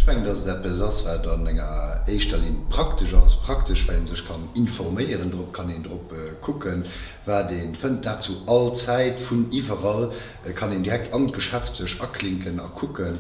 Ech mengen, dass et eppes ass, wat an enger éischter Linn praktesch ass. Praktesch, well ee sech kann informéieren drop, kann een drop kucken, wat ee fënnt. Dat zu all Zäit, vun iwwerall kann een direkt an d'Geschäft sech aklinken a kucken,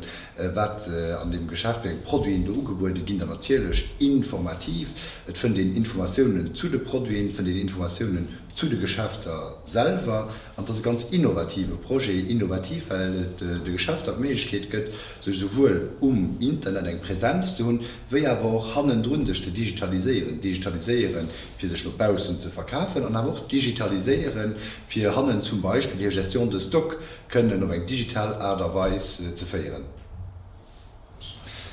wat an deem Geschäft, wéi eng Produiten do ugebuede ginn. Dann natierlech informativ, et fënnt een Informatiounen zu de Produiten, et fënnt een Informatiounen zu de Geschäfter selwer. An et ass e ganz innovative Projet, innovativ, well et de Geschäfter d'Méiglechkeet gëtt, sech esouwuel um Internet eng Präsenz ze hunn, wéi awer och hannendrun sech ze digitaliséieren, digitaliséieren, fir sech no baussen ze verkafen, an awer och digitaliséieren, fir hannen zum Beispill hir Gestion de stock kënnen op eng digital Aart a Weis ze féieren.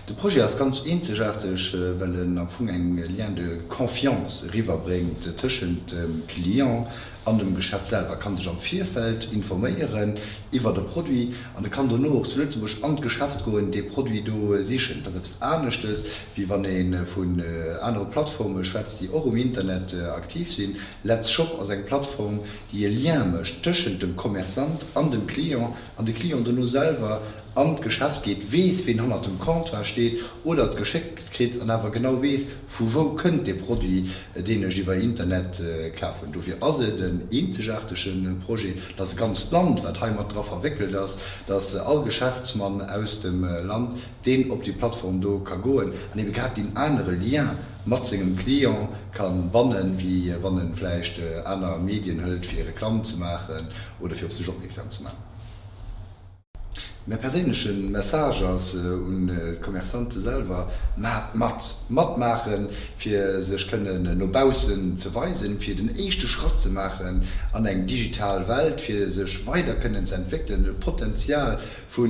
De Projet ass ganz eenzegaarteg, well en am Fong eng Lien de confiance eriwwerbréngt tëschent dem Client an dem Geschäft selwer. E kann sech am Virfeld informéieren iwwert e Produit an e kann dono och zu Lëtzebuerg an d'Geschäft goen, dee Produit do sichen. Dat ass eppes aneschtes, wéi wann ee vun anere Plattforme schwätzt, déi och um Internet aktiv sinn. Let's Shop ass eng Plattform, déi e Lien mécht tëschent dem Commerçant an dem Client an de Client dono selwer an d'Geschäft geet, weess, ween hannert dem Comptoir steet oder et geschéckt kritt an awer genau weess, vu wou kënnt dee Produit, deen ech iwwer Internet kaf hunn. Dofir ass et en eenzegaartege Projet. Et ass e ganzt Land, wat hei mat dra verwéckelt ass, dass all Geschäftsmann aus dem Land, deen op déi Plattform do ka goen an ebe grad deen anere Lien mat sengem Client ka bannen, wéi wann e vläicht aner Medien hëlt, fir Reklamm ze maachen oder fir op sech opmierksam ze maachen. Mäi perséinleche Message ass un d'Commerçante selwer, Maacht mat! Matmaachen, fir sech kënnen no baussen ze weisen, fir den éischte Schratt ze maachen an eng digital Welt, fir sech weider kënnen ze entwéckelen, e Potenzial vu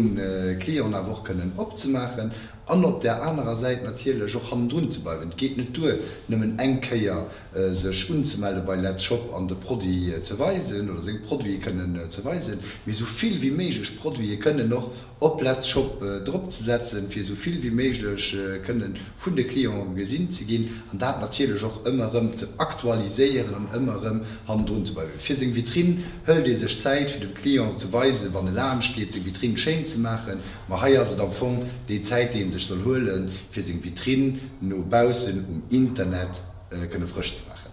Clienten awer och kënnen opzemaachen an op där anerer Säit natierlech och hannendrun ze bleiwen. Et geet net duer, nëmmen eng Kéier sech unzemelle bei Let's Shop an de Produit ze weisen oder seng Produite kënnen ze weisen, mee esou vill wéi méiglech Produite kënnen och op Let's Shop drop ze setzen, fir esou vill wéi méiglech kënnen vun de Clienten gesinn ze ginn an dat natierlech och ëmmer erëm ze aktualiséieren an ëmmer erëm hannendrun ze bleiwen. Fir seng Vitrinn hëlt ee sech Zäit fir dem Client ze weisen, wann e laanscht geet, seng Vitrinn schéin ze maachen, ma hei ass et am Fong déi Zäit déi ee sech soll huelen, fir seng Vitrinn no baussen um Internet kënne frësch ze maachen.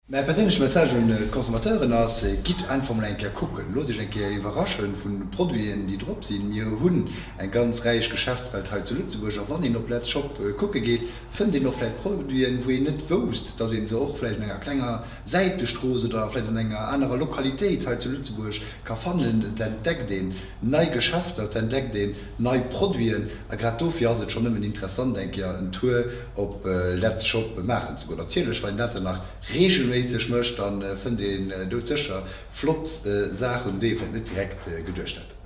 Mäi perséinleche Message un d'Consommateuren ass, Gitt einfach mol eng Kéier kucken, loosst iech eng Kéier iwwerrasche vun de Produiten, déi drop sinn. Mir hunn eng ganz räich Geschäftswelt hei zu Lëtzebuerg a wann een op Let's Shop kucke geet, fënnt een och vläicht Produiten, wou een net wousst, dass ee se och vläicht an enger klenger Säitestrooss oder vläicht an enger anerer Lokalitéit hei zu Lëtzebuerg ka fannen. Et entdeckt een nei Geschäfter, et entdeckt een nei Produiten a grad dofir ass et schonn nëmmen interessant eng Kéier en Tour op Let's Shop maachen ze goen. Natierlech wann een dat dann nach reegelméisseg mécht, dann fënnt een doudsécher flott Saachen un déi ee vläicht net direkt geduecht hätt.